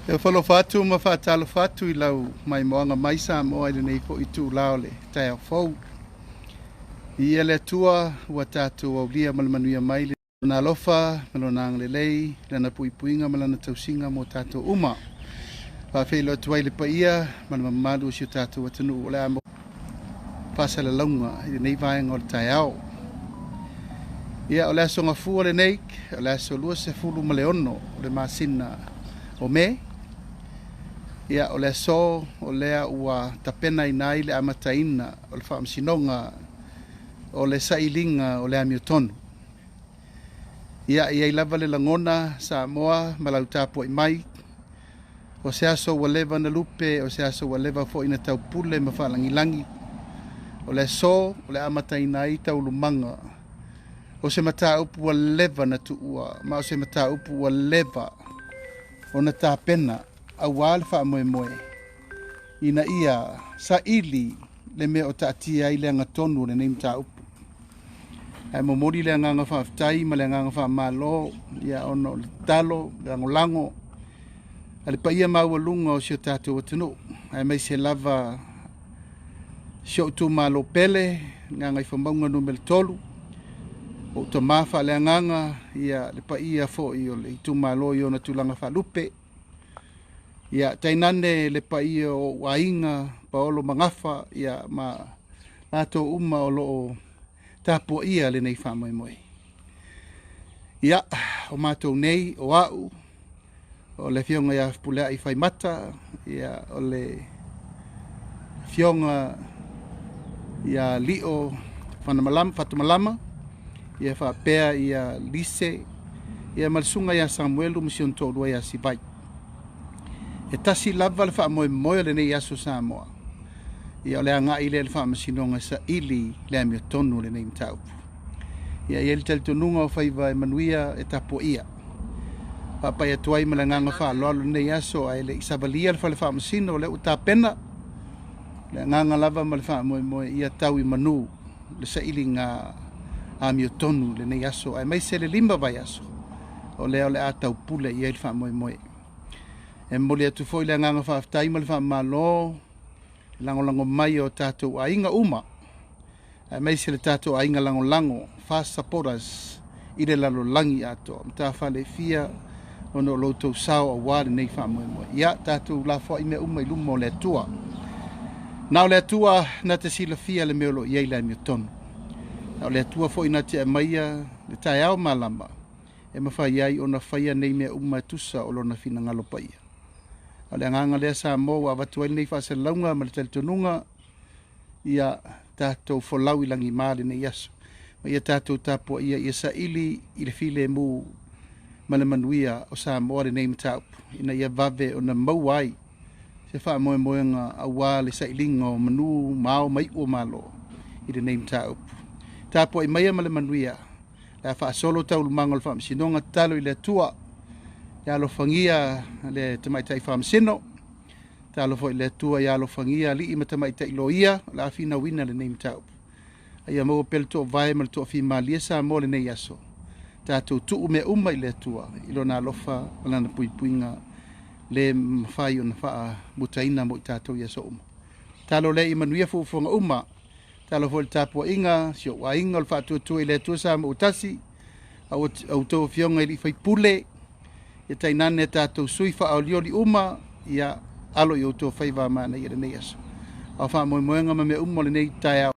E falofa atu ma faatalofa atu i lau maimoaga mai Samoa i lenei foi itula o le taeao fou. Viia le Atua ua tatou aulia ma le manuia mai Lona alofa ma Lona agalelei, Lana puipuiga ma Lana tausiga mo tatou uma. Faafeiloai atu ai le paia ma le mamalu o si o tatou atunuu o le a maua faasalalauga i lenei vaega o le taeao. Ia, o le aso Gafua lenei, o le aso 26 o le masina o Me. Ia, o le aso o lea ua tapenaina ai le amataina o le faamasinoga o le sailiga o le amiotonu. Ia, e i ai lava le lagona Samoa ma lau tapuai mai, o se aso ua leva na lupe, o se aso ua leva foi na taupule ma faalagilagi. O le aso o le amataina ai taualumaga o se mataupu ua leva na tuua, ma o se mataupu ua leva ona tapena aua le faamoemoe ina ia saili le mea o taatia ai le agatonu o lenei mataupu. Ae momoli le agaga faafetai ma le agaga faamalo ia ona o le tatalo, le lagolago a le paia maualuga o si o tatou atunuu, aemaise lava si ou itumalo pele, Gagaifomauga Nu.3, ou tama faaleagaga, ia le paia foi o le itumalo i ona tulaga faalupe. Ia tainane le paia o ou aiga, Paolo ma Gafa, ia ma latou uma o lo o tapuaia lenei faamoemoe. Ia, o matou nei, o au, o le Afioga ia Fepuleai Faimata, ia, o le Afioga ia Lio Fatumalama, ia faapea ia Lise, ia ma le Susuga ia Samuelu ma si ona toalua ia Sivai. E tasi lava le faamoemoe o lenei aso Samoa, ia o le agai lea i le faamasinoga e saili le amiotonu o lenei mataupu. Ia e i ai le talitonuga o faiva e manuia e tapuaia. Faapai atu ai ma le agaga faaaloalo lenei aso ae le i savalia le fale faamasino o lea ua tapena le agaga lava ma le faamoemoe ia tau i manu le sailiga amiotonu i lenei aso aemaise le 5 vaiaso o lea o le a taupule i ai le faamoemoe. E momoli atu foi le agaga faafetai ma le faamalo le lagolago mai o tatou aiga uma aemaise le tatou aiga lagolago FAST Supporters i le lalolagi atoa matafale e fia ona o lo outou sao aua lenei faamoemoe. Ia tatou lafoai mea uma i luma o le Atua. Na o le Atua na te silafia le mea o lo o i ai le amiotonu. Na o le Atua foi na te aumaia le taeao malama e mafai ai ona faia nei mea uma e tusa o lona finagalo paia. O le agaga lea Samoa ua avatu ai lenei faasalalauga ma le talitonuga ia tatou folau i lagima lenei aso. Ma ia tatou tapuaia ia saili i le filemu ma le manuia o Samoa lenei mataupu ina ia vave ona maua ai se faamoemoega aua le sailiga o manu ma ao ma iu o Malo i lenei mataupu. Tapuai maia ma le manuia le a faasolo taualumaga o le faamasinoga tatalo i le Atua ia alofagia le tamaitai faamasino. Tatalo foi i le Atua ia alofagia alii ma tamaitai loia o le a finauina lenei mataupu. A ia maua pea le toovae ma le toofimalie Samoa lenei aso. Tatou tuu mea uma i le Atua i lona alofa ma lana puipuiga le mafai ona faamutaina mo i tatou i aso uma. Tatalo lea ia manuia fuafuaga uma. Tatalo foi i le tapuaiga si ou aiga o le Faatuatua i le Atua Samoa ua tasi, a outou afioga i alii faipule, ia tainane a tatou sui faaolioli uma, ia alo i outou faiva manaia lenei aso. A o faamoemoega ma mea uma o lenei taeao.